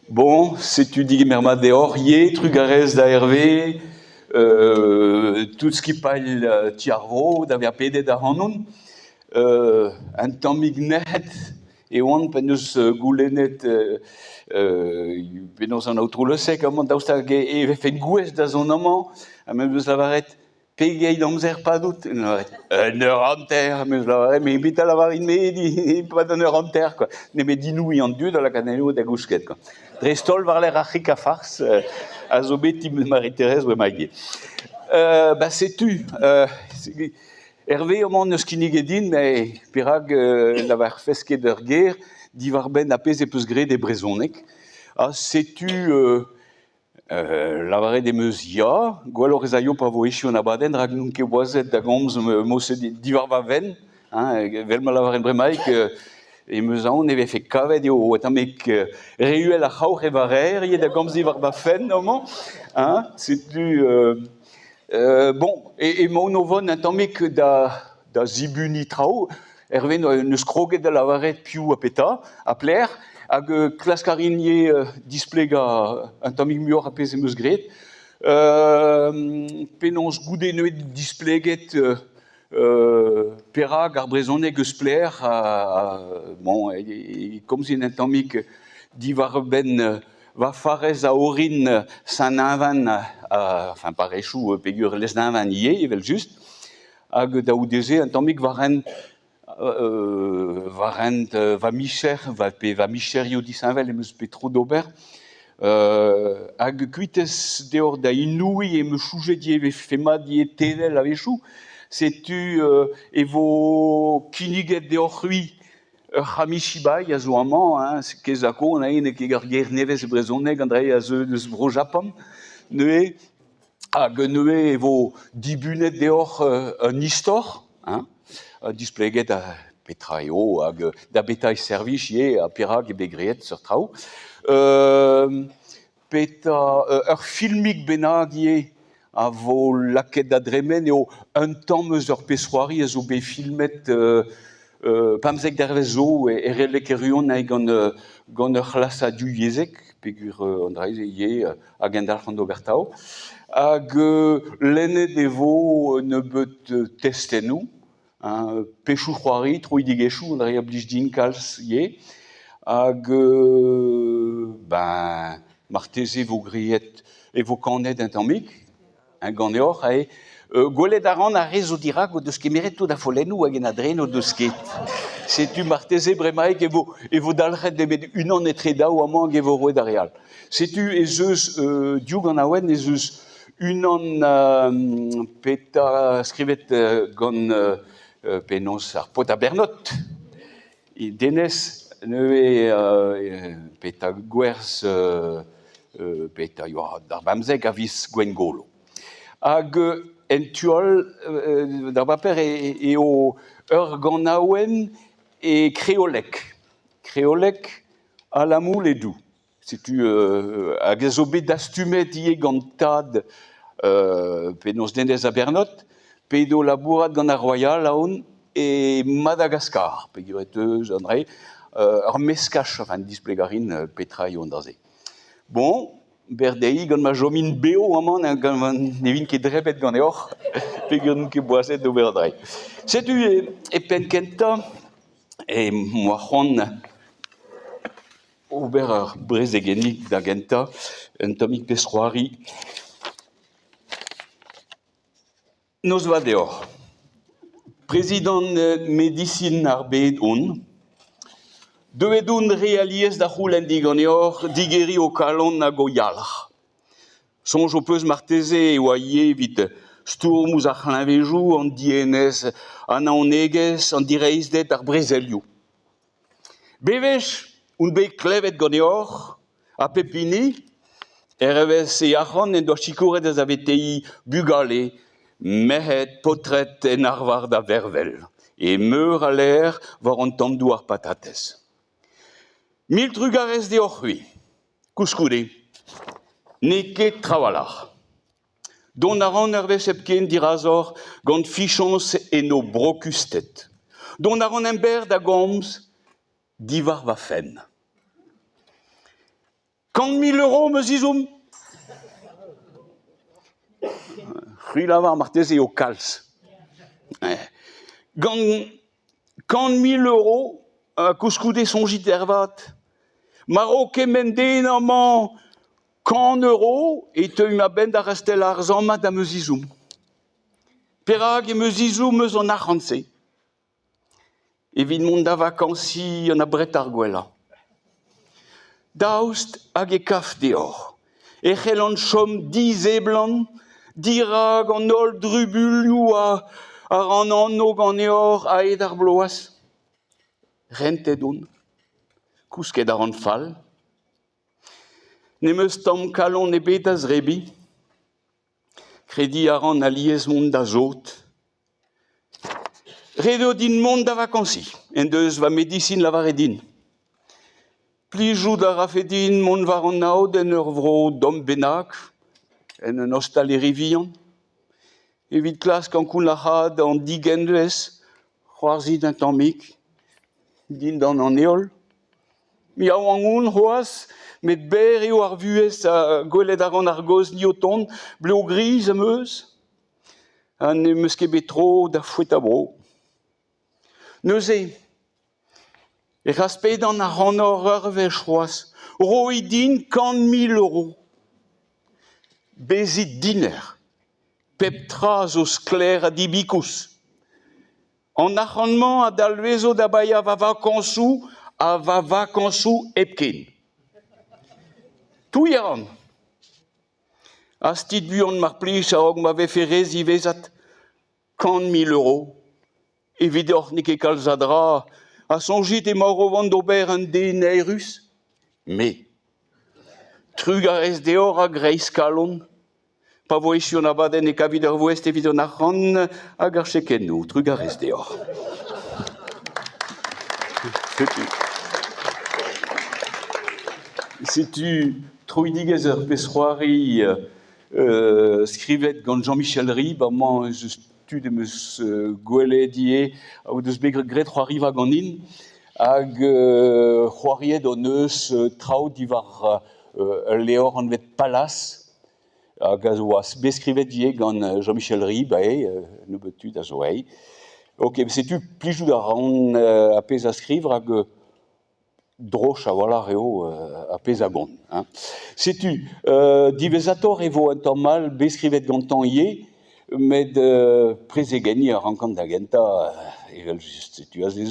Bon, setu degemer mat deoc'h ivez, trugarez da Hervé, tout skipailh Ti ar Vro da vezañ pedet ac'hanon. Un tammig nec'het e oan pa 'n eus goulennet penaos an aotrou Le Sec amañ daoust hag e vefen gouest da zont amañ ha me 'm eus lavaret Pegeit amzer padout? Un eur hanter am eus lavaret, met petra lavarin-me e-pad un eur hanter quoi. Nemet inouiñ an dud a laka anezho da gousket quoi. Dreist-holl war-lerc'h ar c'hig ha fars a zo bet ti Marie-Thérèse bremaik. Ba setu, Hervé amañ n'eus kinniget din, met perak lavarfes ket ur ger diwar-benn ar pezh ez peus graet e brezhoneg. Ha setu Lavaret em eus ya, gwelloc'h ez aio pa vo echu an abadenn rak n'on ket boazet da gomz mod-se diwar va fenn, hein, evel ma lavaren bremaik em eus aon e vefe kavet eo tammig re uhel ar c'haoc'h e varer ivez da gomz diwar va fenn amañ, hein, setu bon, emaon o vont un tammig da zibuniñ traoù. Hervé n'eus kroget da lavaret piv ha petra ha pelec'h hag klask a rin ivez displegañ un tammig muioc'h ar pezh em eus graet. Penaos goude neuze displeget perak ar brezhoneg eus pelec'h bon e komzin un tammig diwar-benn va farrez a orin Saint-Ninvan, enfin parrezioù peogwir Lesneven ivez evel-just. Hag da c'houde-se un tammig war hent war hent va micher pe va micherioù disheñvel em eus bet tro d'ober. Hag kuitez deoc'h da inouiñ em eus soñjet ivez e vefe mat ivez tevel a-wechoù. Setu e vo kinniget deoc'h-c'hwi ur c'hamishibai a zo amañ, hein, Kezako, n'eo ket ur ger nevez e brezhoneg, an dra-se a zeu eus Bro-Japan. Neuze Hag neuze e vo dibunet deoc'h un istor, hein, displeget petra eo hag da betra e servij ivez ha perak eo bet graet seurt traoù. Petra ur filmig bennak ivez a vo lakaet da dremen eo un tamm eus ur pezh-c'hoari a zo bet filmet 15 dervezh zo e Relek Kerhuon gant gant ur c'hlasad divyezhek peogwir an dra-se ivez a gendalc'han d'ober tav. Hag lennet e vo un nebeud testennoù, hein, pechoù-c'hoari, troidigezhioù, an dra a blij din kalz ivez. Hag ben marteze e vo graet, e vo kanet un tammig, hein, ganeoc'h aze. Gwelet a ran ar re zo dirak o deus kemeret tout ar follennoù hag en adren o deus ket. Setu marteze bremaik e vo, e vo dalc'het nemet unan etre daou amañ hag e vo roet ar re all. Setu ez eus div ganaouenn, ez eus unan petra skrivet gant penaos ar paotr a Bernod. Denez neuze petra gwerzh petra yoa d'ar bemzek a viz Gwengolo. Hag en tu all d'ar paper eo ur ganaouenn e kreoleg. Kreoleg à la moule et doux. Setu hag a zo bet dastumet ivez gant tad penaos Denez ha Bernod, p'edo labourat gant ar Royal aon e Madagaskar, peogwir eus an dra ur meskaj, enfin displeg a rin petra eo an dra-se. Bon, berdeiñ gant ma chomin bev amañ ne vin ket drebet ganeoc'h peogwir n'on ket boazet d'ober dre. Setu e penn kentañ e 'moa c'hoant ober ur brezegennig da gentañ, un tammig pezh-c'hoari. Noz vat deoc'h. Prezidant medisin ar bed on. Deuet on re alies da c'houlenn diganeoc'h digeriñ ho kalon hag ho yalc'h. Soñj ho peus marteze e oa ivez evit stourm ouzh ar c'hleñvedoù, an dienez, an naonegezh, an direizhded, ar brezelioù. Bewech on bet klevet ganeoc'h ha pep hini hervez e arc'hant en doa sikouret da saveteiñ bugale, merc'hed, paotred en arvar da vervel e meur a lec'h war an tamm douar patatez. Mil trugarez deoc'h-c'hwi. Koulskoude, n'eo ket trawalc'h. Dont a ran ur wech hepken dirazoc'h gant fichañs en o brokusted. Dont a ran emberr da gomz diwar va fenn. 100 000 euro 'm eus ezhomm. C'hwi lavar marteze eo kalz. Gant 100 000 euro koulskoude soñjit ervat. Ma ro kement den amañ 100 € e teuimp a-benn da restel ar sammad am eus ezhomm. Perak em eus ezhomm eus an arc'hant-se ? Evit mont da vakañsiñ an abred ar gwellañ. Daoust hag e kav deoc'h e c'hellan chom diseblant dirak an holl drubuilhoù a ran anv ganeoc'h a-hed ar bloaz ? Rentet on. Kousket a ran fall. Ne'm eus tamm kalon ebet da zebriñ. Krediñ a ran alies mont da sot. Ret eo din mont da vakañsiñ en deus va medisin lavaret din. Plijout a rafe din mont war an aod en ur vro domm bennak, en un ostaleri vihan, evit klask ankounac'haat an digenvez c'hoarzhin un tammig dindan an heol. Yaouank on c'hoazh met berr eo ar vuhez ha gwelet a ran ar gozhni o tont, blev griz am eus ha ne'm eus ket bet tro da foetañ bro. Neuze ec'h aspedan ac'hanoc'h ur wech c'hoazh, roit din 100 000 euro. Bezit dinec'h, pep tra zo sklaer ha dibikous. An arc'hant-mañ a dalvezo da baeañ va vakañsoù ha va vakañsoù hepken. Touiñ a ran. Hastit buan mar plij a-raok ma vefe re ziwezhat. 100 000 euro. Evidoc'h n'eo ket kalz a dra. Ha soñjit emaoc'h o vont d'ober un den eürus ? Me. Trugarez deoc'h a-greiz kalon. Pa vo echu an abadenn e kavit ur voest evit an arc'hant hag ar chekennoù. Trugarez deoc'h. Setu. Setu troidigezh ur pezh-c'hoari skrivet gant Jean-Michel Ribes. Amañ ez eus tud em eus gwelet ivez o deus bet graet c'hoariva ganin hag c'hoariet hon eus traoù diwar ul levr anvet Palace hag a oa bet skrivet ivez gant Jean-Michel Ribes, nebeut tud a zo aet. Ok, setu plijout a ran ar pezh a skriv rak droch a-walc'h eo ar pezh a gont. Hein. Setu, diwezhatoc'h e vo un tamm all bet skrivet gantañ ivez, met prezegenniñ a rankan da gentañ evel-just. Setu aze zo.